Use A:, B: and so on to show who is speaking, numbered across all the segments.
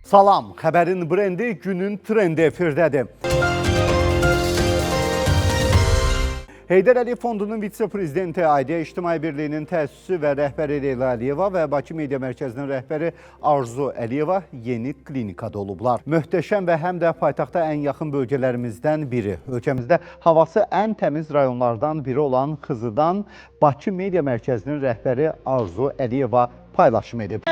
A: Salam, xəbərin brendi günün trendi efirdədir. Heydər Əliyev Fondunun vitse-prezidenti, Aidiyə İctimai Birliyinin təsisçisi və rəhbəri Leyla Əliyeva və Bakı Media Mərkəzinin rəhbəri Arzu Əliyeva yeni klinikada olublar. Möhtəşəm və həm də paytaxta ən yaxın bölgələrimizdən biri, ölkəmizdə havası ən təmiz rayonlardan biri olan Xızıdan Bakı Media Mərkəzinin rəhbəri Arzu Əliyeva paylaşım edib.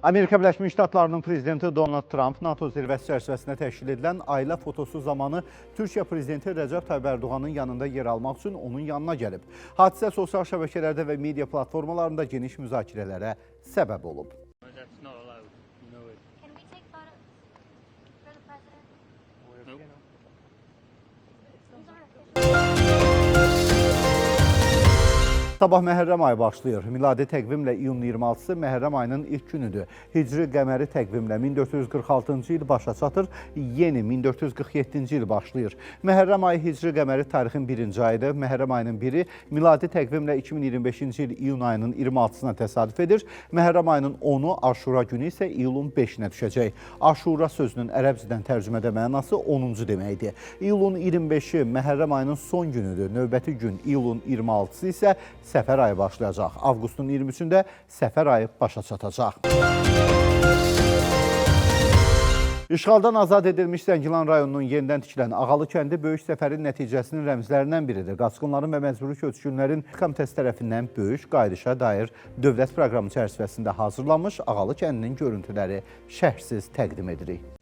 A: Amerika Birləşmiş Ştatlarının prezidenti Donald Trump NATO zirvəsi çərçivəsində təşkil edilən ailə fotosu zamanı Türkiyə prezidenti Rəcəb Tayyip Ərdoğanın yanında yer almaq üçün onun yanına gəlib. Hadisə sosial şəbəkələrdə və media platformalarında geniş müzakirələrə səbəb olub.
B: That's not allowed. You know it.
C: Can we take photos for the president?
B: Nope.
C: These aren't official.
A: Sabah Məhərrəm ayı başlayır. Miladi təqvimlə iyunun 26-sı Məhərrəm ayının ilk günüdür. Hicri qəməri təqvimlə 1446-cı il başa çatır, yeni 1447-ci il başlayır. Məhərrəm ayı hicri qəməri tarixin birinci ayıdır. Məhərrəm ayının biri miladi təqvimlə 2025-ci il iyun ayının 26-sına təsadüf edir. Məhərrəm ayının 10-u Aşura günü isə iyulun 5-inə düşəcək. Aşura sözünün ərəbcədən tərcümədə mənası 10-cu deməkdir. İyulun 25-i Məhərrəm ayının son günüdür. Növbəti gün iyulun 26-sı isə Səfər ayı başlayacaq. Avqustun 23-ündə Səfər ayı başa çatacaq. İşğaldan azad edilmiş Zəngilan rayonunun yenidən tikilən Ağalı kəndi böyük səfərin nəticəsinin rəmzlərindən biridir. Qaçqınların və məcburi köçkünlərin komitəsi tərəfindən böyük qayıdışa dair dövlət proqramı çərçivəsində hazırlanmış Ağalı kəndinin görüntüləri şərhsiz təqdim edirik.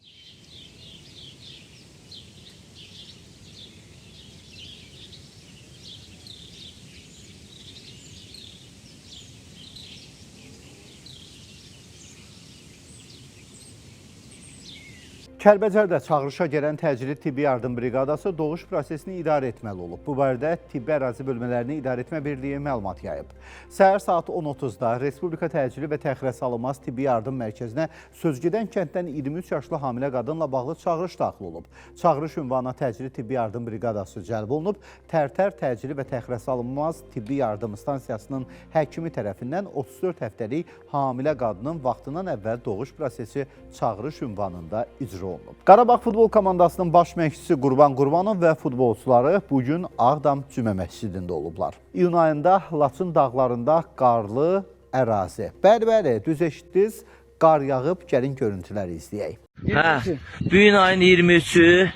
A: Kəlbəcərdə çağırışa gələn təcili tibbi yardım briqadası doğuş prosesini idarə etməli olub. Bu barədə Tibbi Ərazi Bölmələrini İdarə Etmə Birliyi məlumat yayıb. Səhər saat 10:30-da Respublika Təcili və Təxirəsalınmaz Tibbi Yardım Mərkəzinə sözgedən kənddən 23 yaşlı hamilə qadınla bağlı çağırış daxil olub. Çağırış ünvanına təcili tibbi yardım briqadası cəlb olunub. Tərtər Təcili və Təxirəsalınmaz Tibbi Yardım Stansiyasının həkimi tərəfindən 34 həftəlik hamilə qadının vaxtından əvvəl doğuş prosesi çağırış ünvanında icra olunub. Qarabağ futbol komandasının baş məşqçisi Qurban Qurbanov və futbolçuları bugün Ağdam Cümə məscidində olublar. İyun ayında Laçın dağlarında qarlı ərazi. Bəli, bəli, düz eşitdiniz, qar yağıb, gəlin görüntüləri izləyək.
D: Hə, bu gün ayın 23-ü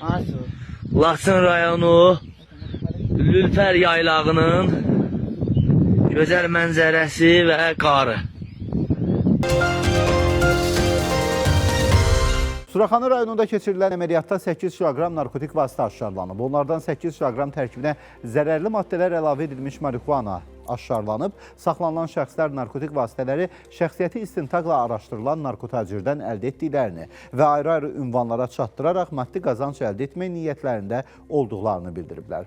D: Laçın rayonu Lülpər yaylağının gözəl mənzərəsi və qarı.
A: Suraxanı rayonunda keçirilən əməliyyatda 8 kiloqram narkotik vasitə aşkarlanıb. Onlardan 8 kiloqram tərkibinə zərərli maddələr əlavə edilmiş marixuana aşkarlanıb. Saxlanılan şəxslər narkotik vasitələri şəxsiyyəti istintaqla araşdırılan narkotacirdən əldə etdiklərini və ayrı-ayrı ünvanlara çatdıraraq maddi qazanc əldə etmək niyyətlərində olduqlarını bildiriblər.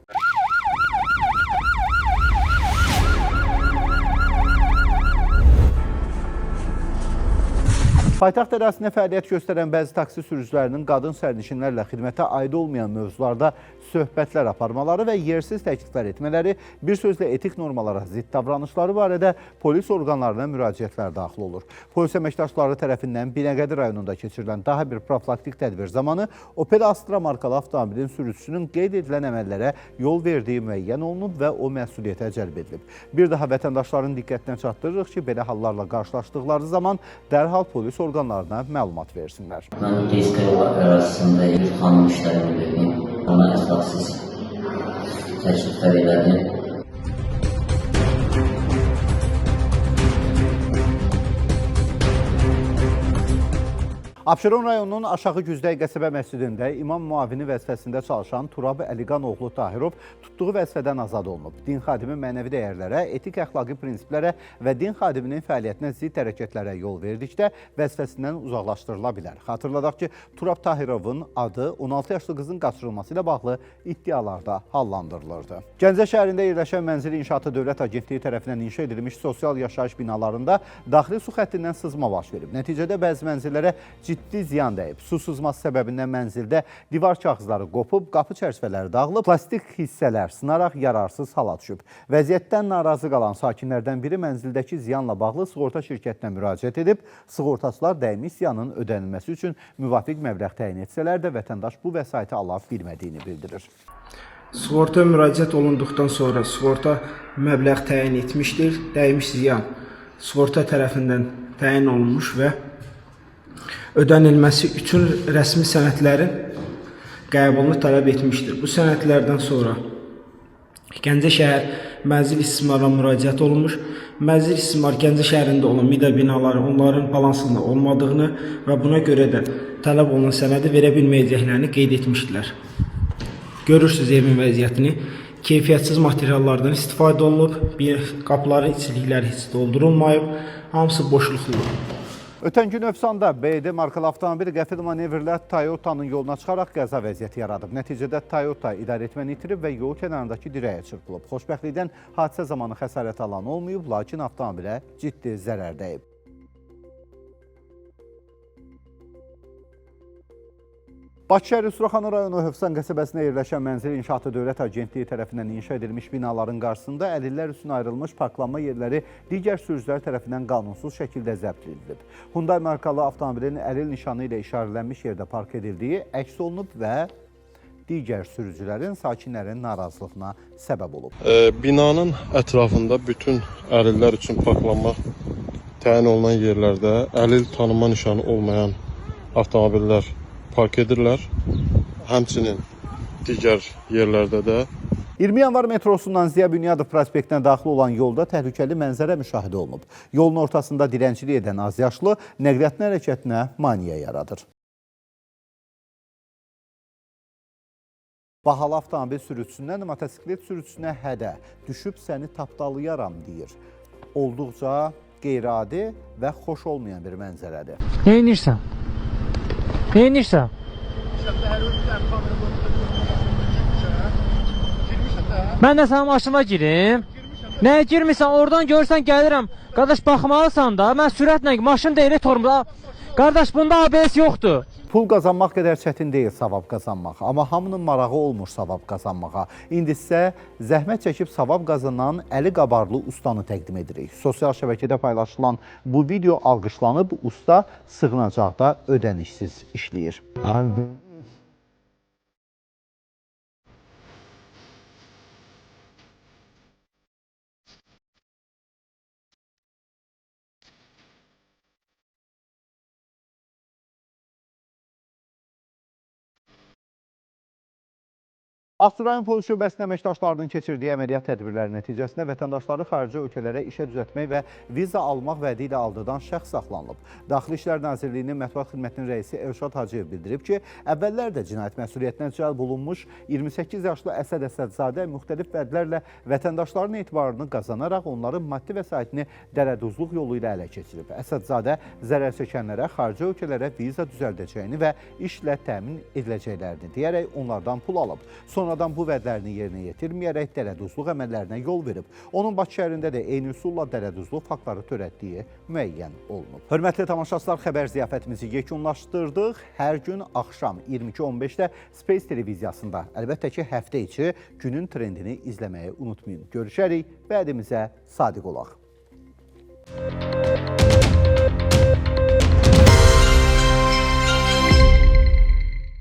A: Paytaxt ərazisində fəaliyyət göstərən bəzi taksi sürücülərinin qadın sərnişinlərlə xidmətə aid olmayan mövzularda söhbətlər aparmaları və yersiz təkliflər etmələri, bir sözlə etik normalara zidd davranışları barədə polis orqanlarına müraciətlər daxil olur. Polis əməkdaşları tərəfindən Binəqədi rayonunda keçirilən daha bir profilaktik tədbir zamanı Opel Astra markalı avtomobilin sürücüsünün qeyd edilən əməllərə yol verdiyi müəyyən olunub və o məsuliyyətə cəlb edilib. Bir daha vətəndaşların diqqətinə çatdırırıq ki, belə hallarla qarşılaşdıqları zaman dərhal polis orqanlarına məlumat versinlər.
E: Mən Geyskaya ərazisində bir xanım işlərini verdim. Ona əxlaqsız təkliflər elədim.
A: Abşeron rayonunun Aşağı Güzdək qəsəbə məscidində imam müavini vəzifəsində çalışan Turab Əliqanoğlu Tahirov tutduğu vəzifədən azad olunub. Din xadimi mənəvi dəyərlərə, etik əxlaqi prinsiplərə və din xadiminin fəaliyyətinə zidd hərəkətlərə yol verdikdə vəzifəsindən uzaqlaşdırıla bilər. Xatırladaq ki, Turab Tahirovun adı 16 yaşlı qızın qaçırılması ilə bağlı iddialarda hallandırılırdı. Gəncə şəhərində yerləşən Mənzil İnşaatı Dövlət Agentliyi tərəfindən inşa edilmiş sosial yaşayış binalarında daxili su xəttindən sızma baş verib. Nəticədə bəzi mənzillərə ciddi ziyan dəyib. Su sızması səbəbindən mənzildə divar kağızları qopub, qapı çərçivələri dağılıb, plastik hissələr sınaraq yararsız hala düşüb. Vəziyyətdən narazı qalan sakinlərdən biri mənzildəki ziyanla bağlı sığorta şirkətinə müraciət edib. Sığortaçılar dəymiş ziyanın ödənilməsi üçün müvafiq məbləğ təyin etsələr də vətəndaş bu vəsaiti ala bilmədiyini bildirir.
F: Sığorta müraciət olunduqdan sonra sığorta məbləğ təyin etmişdir. Dəymiş ziyan sığorta tərəfindən təyin olunmuş və ödənilməsi üçün rəsmi sənədlərin qəbulunu tələb etmişdir. Bu sənədlərdən sonra Gəncə şəhər mənzil istismarına müraciət olunmuş. Mənzil istismar Gəncə şəhərində olan mida binaları onların balansında olmadığını və buna görə də tələb olunan sənədi verə bilməyəcəklərini qeyd etmişdilər. Görürsüz evin vəziyyətini. Keyfiyyətsiz materiallardan istifadə olunub, bir qapıların içlikləri heç doldurulmayıb, hamısı boşluqludur.
A: Ötən gün Övsanda BD markalı avtomobil qəfil manevrlə Toyota'nın yoluna çıxaraq qəza vəziyyəti yaradıb. Nəticədə Toyota idarəetməni itirib və yol kənarındakı dirəyə çırpılıb. Xoşbəxtlikdən hadisə zamanı xəsarət alan olmayıb, lakin avtomobilə ciddi zərər dəyib. Bakı şəhəri Suraxanı rayonu Hövsan qəsəbəsində yerləşən Mənzil İnşaatı Dövlət Agentliyi tərəfindən inşa edilmiş binaların qarşısında əlillər üçün ayrılmış parklanma yerləri digər sürücülər tərəfindən qanunsuz şəkildə zəbt edilib. Hyundai markalı avtomobilin əlil nişanı ilə işarələnmiş yerdə park edildiyi əks olunub və digər sürücülərin, sakinlərin narazılığına səbəb olub.
G: Binanın ətrafında bütün əlillər üçün parklanma təyin olunan yerlərdə əlil tanınma nişanı olmayan avtomobillər park edirlər. Həmçinin digər yerlərdə də
A: 20 yanvar metrosundan Ziya Bünyadov prospektinə daxil olan yolda təhlükəli mənzərə müşahidə olunub. Yolun ortasında dilənçilik edən azyaşlı nəqliyyatın hərəkətinə maneə yaradır. Bahalı avtomobil sürücüsündən motosiklet sürücüsünə hədə, düşüb səni tapdalayaram deyir. Olduqca qeyri-adi və xoş olmayan bir mənzərədir.
H: Nə edirsən? Nə edirsən? Mən də sənin maşına girim. Nəyə girmirsən? Oradan görürsən gəlirəm. Qardaş baxmalısan da. Mən sürətlə maşın deyil tormuz. Qardaş bunda ABS yoxdur.
A: Pul qazanmaq qədər çətin deyil savab qazanmaq, amma hamının marağı olmur savab qazanmağa. İndi sizə zəhmət çəkib savab qazanan əli qabarlı ustanı təqdim edirik. Sosial şəbəkədə paylaşılan bu video alqışlanıb, usta sığınacaqda ödənişsiz işləyir. Ağsu rayon polis şöbəsinin əməkdaşlarının keçirdiyi əməliyyat tədbirləri nəticəsində vətəndaşları xarici ölkələrə işə düzəltmək və viza almaq vədi ilə aldadan şəxs saxlanılıb. Daxili İşlər Nazirliyinin mətbuat xidmətinin rəisi Elşad Hacıyev bildirib ki, əvvəllər də cinayət məsuliyyətinə cəlb olunmuş 28 yaşlı Əsəd Əsədzadə müxtəlif vədlərlə vətəndaşların etibarını qazanaraq onların maddi vəsaitini dələduzluq yolu ilə ələ keçirib. Əsədzadə zərər çəkənlərə xarici ölkələrə viza düzəldəcəyini və işlə təmin ediləcəklərini deyərək onlardan pul alıb. Sonradan bu vədlərini yerinə yetirməyərək dələduzluq əməllərinə yol verib. Onun Bakı şəhərində də eyni üsulla dələduzluq faktları törətdiyi müəyyən olunub. Hörmətli tamaşaçılar, xəbər ziyafətimizi yekunlaşdırdıq. Hər gün axşam 22:15-də Space televiziyasında, əlbəttə ki, həftə içi günün trendini izləməyi unutmayın. Görüşərik, vədimizə sadiq olaq.